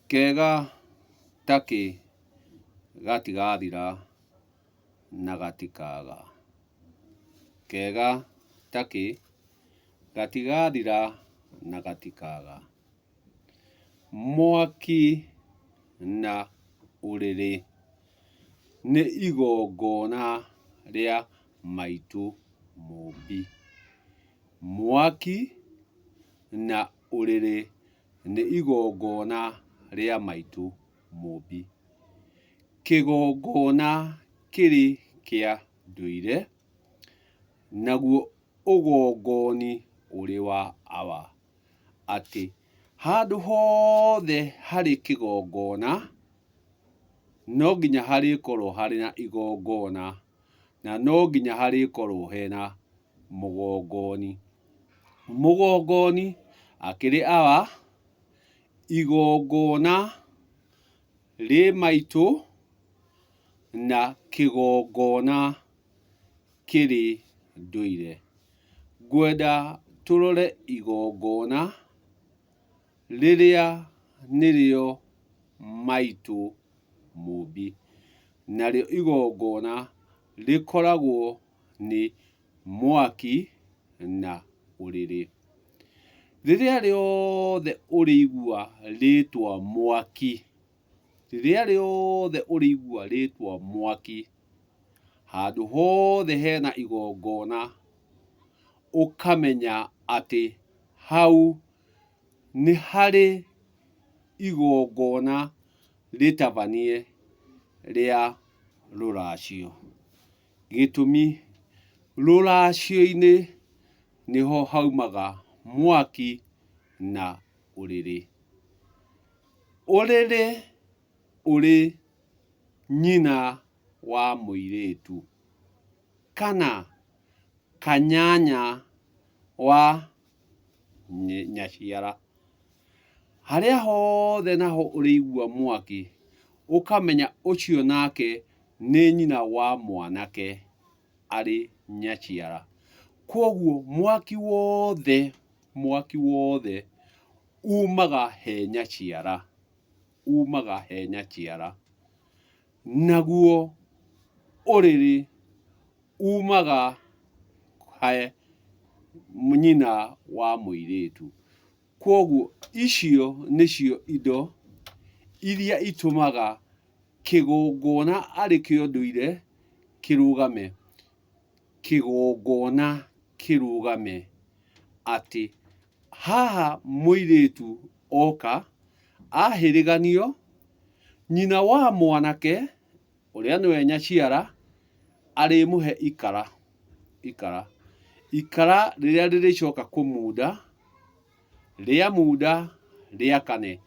Kega takĩ gatigathira na gatikaga. Kega takĩ gatigathira na gatikaga. Mwaki na ũrĩrĩ nĩ igongona rĩa maitũ mũmbi. Mwaki na ũrĩrĩ nĩ igongona rĩa maitũ mũmbi. Kĩgongona kĩrĩ kĩa ndũire, naguo ũgongoni ũrĩ wa awa. Atĩ handũ hothe harĩ kĩgongona, no nginya harĩkorwo harĩ na igongona, na no nginya harĩkorwo hena mũgongoni. Mũgongoni akĩrĩ awa, igongona rĩ maitũ, na kĩgongona kĩrĩ ndũire. Ngwenda tũrore igongona rĩrĩa nĩrĩo maitũ mũmbi. Narĩo igongona rĩkoragwo nĩ mwaki na ũrĩrĩ. Rĩrĩa rĩothe ũrĩigua rĩtwa mwaki, rĩrĩa rĩothe ũrĩigua rĩtwa mwaki, handũ hothe hena igongona, ũkamenya atĩ hau nĩ harĩ igongona rĩtabanie rĩa rũracio. Gĩtũmi, rũracio-inĩ nĩho haumaga mwaki na ũrĩrĩ. Ũrĩrĩ ũrĩ nyina wa mũirĩtu kana kanyanya wa nyaciara. Harĩa hothe naho ũrĩigua mwaki, ũkamenya ũcio nake nĩ nyina wa mwanake arĩ nyaciara. Kwoguo mwaki wothe, mwaki wothe umaga he nyaciara, umaga he nyaciara. Naguo ũrĩrĩ umaga he nyina wa mũirĩtu. Kwoguo icio nĩcio indo iria itũmaga kĩgongona arĩ kĩo ndũire kĩrũgame. Kĩgongona kĩrũgame atĩ haha mũirĩtu oka ahĩrĩganio, nyina wa mwanake ũrĩa nĩwe nyaciara arĩmũhe ikara, ikara, ikara rĩrĩa rĩrĩcoka kũmunda, rĩamunda rĩakane,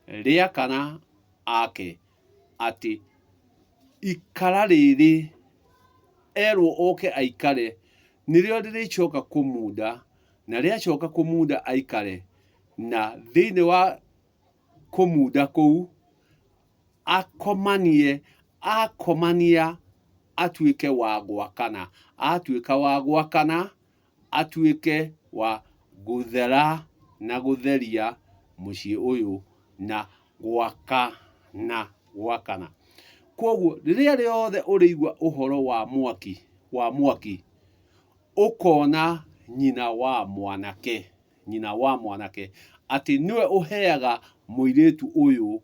rĩakana ake atĩ ikara rĩrĩ erwo oke aikare nĩrĩo rĩrĩcoka kũmunda, na rĩacoka kũmunda aikare, na thĩinĩ wa kũmunda kũu akomanie, akomania atuĩke wa gwakana, atuĩka wa gwakana atuĩke wa gũthera na gũtheria mũciĩ ũyũ na gwakana, gwakana. Kwoguo rĩrĩa rĩothe ũrĩigua ũhoro wa mwaki, wa mwaki, ũkona nyina wa mwanake, nyina wa mwanake atĩ nĩwe ũheaga mũirĩtu ũyũ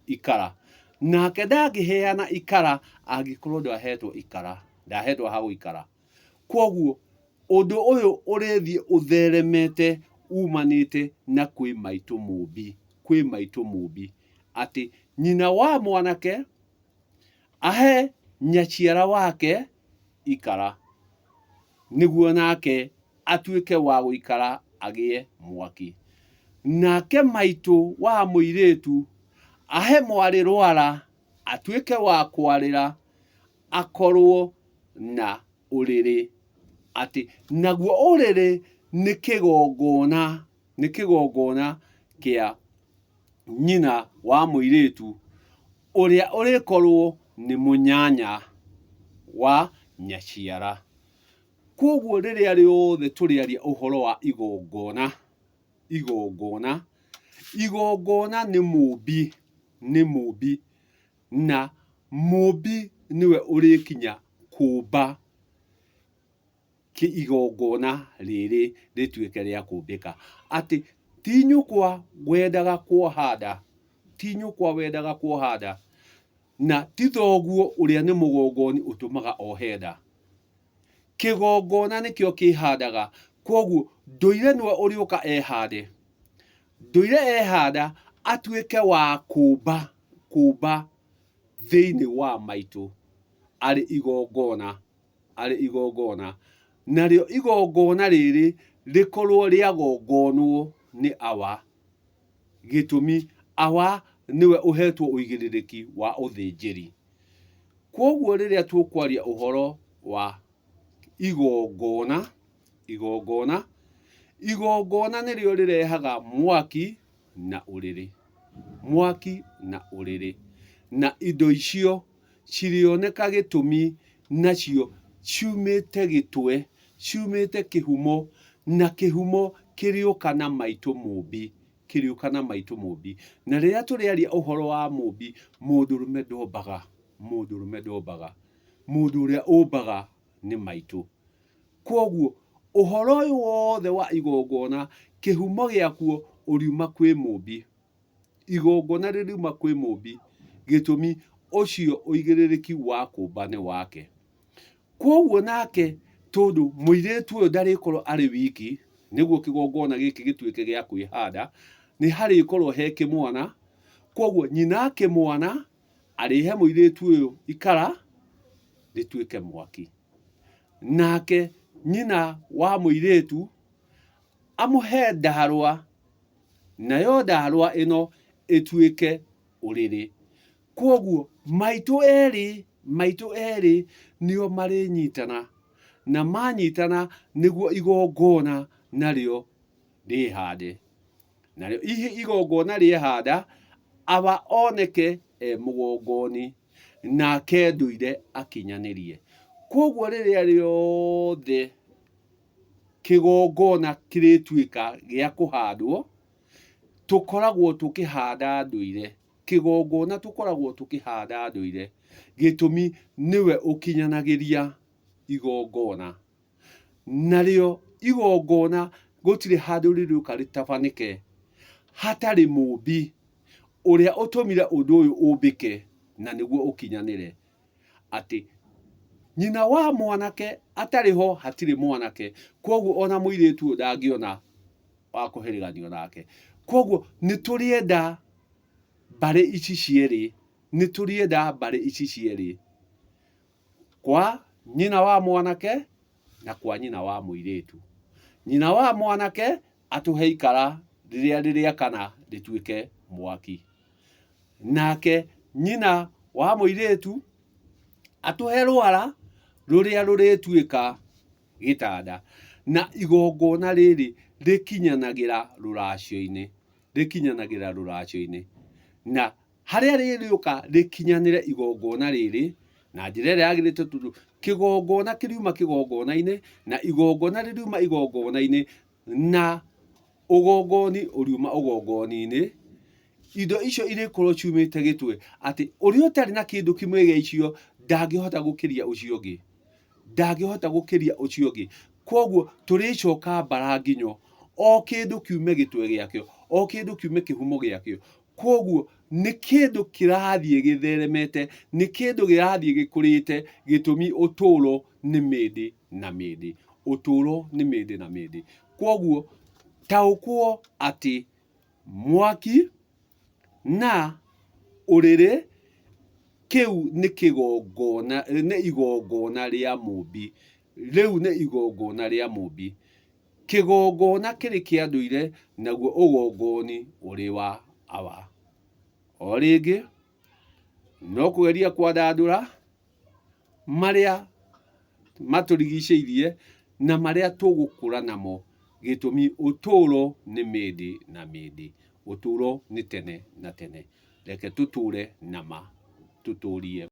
ikara. Nake ndangĩheana ikara angĩkorwo ndahetwo ikara, ndahetwo ha gũikara. Kwoguo ũndũ ũyũ ũrĩthiĩ ũtheremete umanĩte na kwĩ maitũ mũmbi, kwĩ maitũ mũmbi, atĩ nyina wa mwanake ahe nyaciara wake ikara, nĩguo nake atuĩke wa gũikara agĩe mwaki. Nake maitũ wa mũirĩtu ahe mwarĩ rwara atuĩke wa kwarĩra akorwo na ũrĩrĩ, atĩ naguo ũrĩrĩ nĩ kĩgongona, nĩ kĩgongona kĩa nyina wa mũirĩtu ũrĩa ũrĩkorwo nĩ mũnyanya wa nyaciara. Kwoguo rĩrĩa rĩothe tũrĩaria ũhoro wa igongona, igongona, Igongona nĩ mũmbi, nĩ mũmbi, na mũmbi nĩwe ũrĩkinya kũmba igongona rĩrĩ rĩtuĩke rĩa kũmbĩka. Atĩ ti nyũkwa wendaga kuoha nda, ti nyũkwa wendaga kuoha nda, na ti thoguo ũrĩa nĩ mũgongoni ũtũmaga ohe nda. Kĩgongona nĩkĩo kĩhandaga, kwoguo ndũire nĩwe ũrĩũka ehande. Ndũire ehanda atuĩke wa kũmba, kũmba thĩinĩ wa maitũ arĩ igongona, arĩ igongona. Narĩo igongona rĩrĩ rĩkorwo rĩagongonwo nĩ awa. Gĩtũmi, awa nĩwe ũhetwo ũigĩrĩrĩki wa ũthĩnjĩri. Kwoguo rĩrĩa tũkwaria ũhoro wa igongona, igongona, igongona nĩrĩo rĩrehaga mwaki na ũrĩrĩ, mwaki na ũrĩrĩ. Na indo icio cirĩoneka gĩtũmi nacio ciumĩte gĩtwe, ciumĩte kĩhumo, na kĩhumo kĩrĩũka na maitũ mũmbi. Kĩrĩũka na maitũ mũmbi. Na rĩrĩa tũrĩaria ũhoro wa mũmbi, mũndũrũme ndombaga, mũndũrũme ndombaga. Mũndũ ũrĩa ũmbaga nĩ maitũ. Kwoguo ũhoro ũyũ wothe wa igongona, kĩhumo gĩakuo ũriuma kwĩ mũmbi. Igongona rĩriuma kwĩ mũmbi, gĩtũmi ũcio ũigĩrĩrĩki wa kũmba nĩ wake. Kwoguo nake tondũ mũirĩtu ũyũ ndarĩkorwo arĩ wiki, nĩguo kĩgongona gĩkĩ gĩtuĩke gĩa kwĩhanda, nĩ harĩkorwo he kĩmwana, kwoguo nyina kĩmwana arĩhe mũirĩtu ũyũ ikara rĩtuĩke mwaki. Nake nyina wa mũirĩtu amũhe ndarwa, nayo ndarwa ĩno ĩtuĩke ũrĩrĩ. Kwoguo maitũ erĩ, maitũ erĩ nĩo marĩnyitana, na manyitana nĩguo igongona narĩo rĩhande. Narĩo igongona rĩehanda, awa oneke e mũgongoni, nake ndũire akinyanĩrie. Kwoguo rĩrĩa rĩothe kĩgongona kĩrĩtuĩka gĩa kũhandwo, tũkoragwo tũkĩhanda ndũire. Kĩgongona tũkoragwo tũkĩhanda ndũire, gĩtũmi nĩwe ũkinyanagĩria igongona. Narĩo igongona gũtirĩ handũ rĩrĩũka rĩtabanĩke hatarĩ mũmbi ũrĩa ũtũmire ũndũ ũyũ ũmbĩke na nĩguo ũkinyanĩre. Atĩ nyina wa mwanake atarĩ ho hatirĩ mwanake, kwoguo ona mũirĩtu ũyũ ndangĩona wa kũhĩrĩganio nake. Kwoguo nĩ tũrĩenda mbarĩ ici cierĩ, nĩ tũrĩenda mbarĩ ici cierĩ, kwa nyina wa mwanake na kwa nyina wa mũirĩtu. Nyina wa mwanake atũhe ikara rĩrĩa rĩrĩakana rĩtuĩke mwaki. Nake nyina wa mũirĩtu atũhe rwara rũrĩa rũrĩtuĩka gĩtanda. Na igongona rĩrĩ rĩkinyanagĩra rũracio-inĩ, rĩkinyanagĩra rũracio-inĩ. Na harĩa rĩrĩũka rĩkinyanĩre igongona rĩrĩ na njĩra ĩrĩa yagĩrĩte tondũ kĩgongona kĩriuma kĩgongona-inĩ na igongona rĩriuma igongona-inĩ na ũgongoni ũriuma ũgongoni-inĩ, indo icio irĩkorwo ciumĩte gĩtwe atĩ ũrĩa ũtarĩ na kĩndũ kĩmwe gĩa icio ndangĩhota gũkĩria ũcio ũngĩ, ndangĩhota gũkĩria ũcio ũngĩ. Kwoguo tũrĩcoka mbara nginyo o kĩndũ kiume gĩtwe gĩakĩo, o kĩndũ kiume kĩhumo gĩakĩo. Kwoguo nĩ kĩndũ kĩrathiĩ gĩtheremete, nĩ kĩndũ kĩrathiĩ gĩkũrĩte, gĩtũmi ũtũũro nĩ mĩndĩ na mĩndĩ. Ũtũũro nĩ mĩndĩ na mĩndĩ. Kwoguo taũkwo atĩ mwaki na ũrĩrĩ, kĩu nĩ kĩgongona, nĩ igongona rĩa mũmbi. Rĩu nĩ igongona rĩa mũmbi. Kĩgongona kĩrĩ kĩa ndũire, naguo ũgongoni ũrĩ wa awa. O rĩngĩ, no kũgeria kwandandũra marĩa matũrigicĩirie na marĩa tũgũkũra namo, gĩtũmi ũtũũro nĩ mĩndĩ na mĩndĩ, ũtũũro nĩ tene na tene. Reke tũtũũre na ma, tũtũrie.